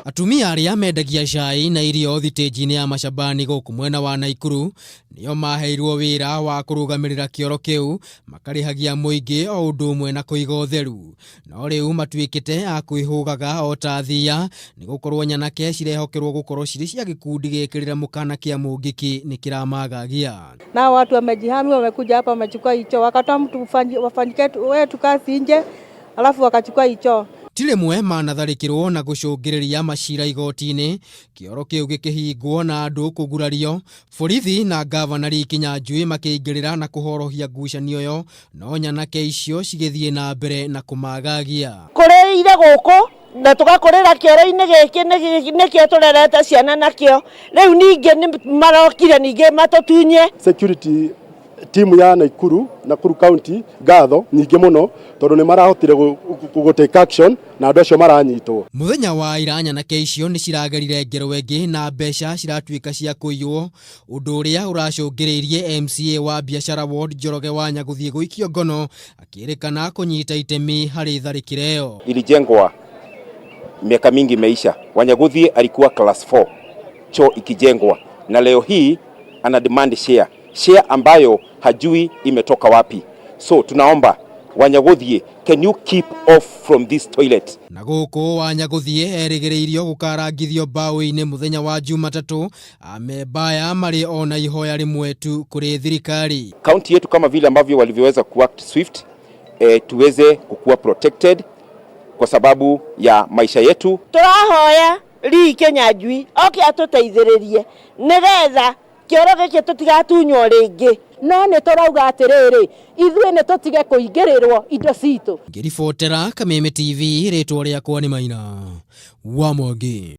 Atumia arĩa mendagia cai na irio thitĩnji-inĩ ya Macabani gũkũ mwena wa Naikuru nĩo maheirwo wĩra wa kũrũgamĩrĩra kĩoro kĩu, makarĩhagia mũingĩ o ũndũ ũmwe na kũiga ũtheru. No rĩu matuĩkĩte a kwĩhũgaga o ta thiya nĩ gũkorwo nyanake cirehokerwo gũkorwo cirĩ cia gĩkundi gĩkĩrĩre mũkana kĩa mũngĩkĩ nĩ kĩramagagia. Na watu wamejihami, wamekuja hapa wamechukua hicho, wakatoa mtu wafanyike wetu kazi nje, alafu wakachukua hicho. Ti rĩmwe manatharĩkĩrwo na gũcũngĩrĩria macira igoti-inĩ, kĩoro kĩu gĩkĩhingwo na andũ kũgurario, borithi na ngavana Lee Kinyanjui makĩingĩrĩra na kũhorohia ngucanio ĩyo, no nyanake icio cigĩthiĩ na mbere na kũmagagia. Kũrĩire gũkũ na tũgakũrĩra kĩoro-inĩ gĩkĩ nĩkĩo tũrerete ciana nakĩo, rĩu ningĩ nĩ marokire ningĩ matũtunye. Security team ya Nakuru, Nakuru County, ngatho nyingĩ mũno tondũ nĩ marahotire gũ take action na andũ acio maranyitwo. Mũthenya wa ira nyanake icio nĩ ciragerire ngero ĩngĩ na mbeca ciratuĩka cia kũiywo, ũndũ ũrĩa ũracũngĩrĩirie MCA wa Biashara Ward Njoroge Wanya gũthiĩ gũikio ngono akĩrĩkana kũnyita itemi harĩ tharĩkĩra ĩyo. Ilijengwa miaka mingi imeisha. Wanyaguthie alikuwa class 4 choo ikijengwa, na leo hii ana demand share, share ambayo hajui imetoka wapi. So tunaomba Wanyaguthie, can you keep off from this toilet? Na gũkũ Wanyagũthiĩ erĩgĩrĩirio gũkarangithio mbaũ-inĩ mũthenya wa Jumatatũ, amembaya marĩ ona ihoya rĩmwe tu kũrĩ thirikari. Kaunti yetu kama vile ambavyo walivyoweza kuact swift, tuweze kukuwa protected kwa sababu ya maisha yetu. Tũrahoya Lee Kinyanjui oke atũteithĩrĩrie nĩgetha kĩoro gĩkĩ tũtigatunywo rĩngĩ. No nĩ tũrauga atĩrĩrĩ, ithuĩ nĩ tũtige kũingĩrĩrwo indo citũ. Ngĩribotera Kameme TV, rĩtwa rĩakwa nĩ Maina wa Mwangi.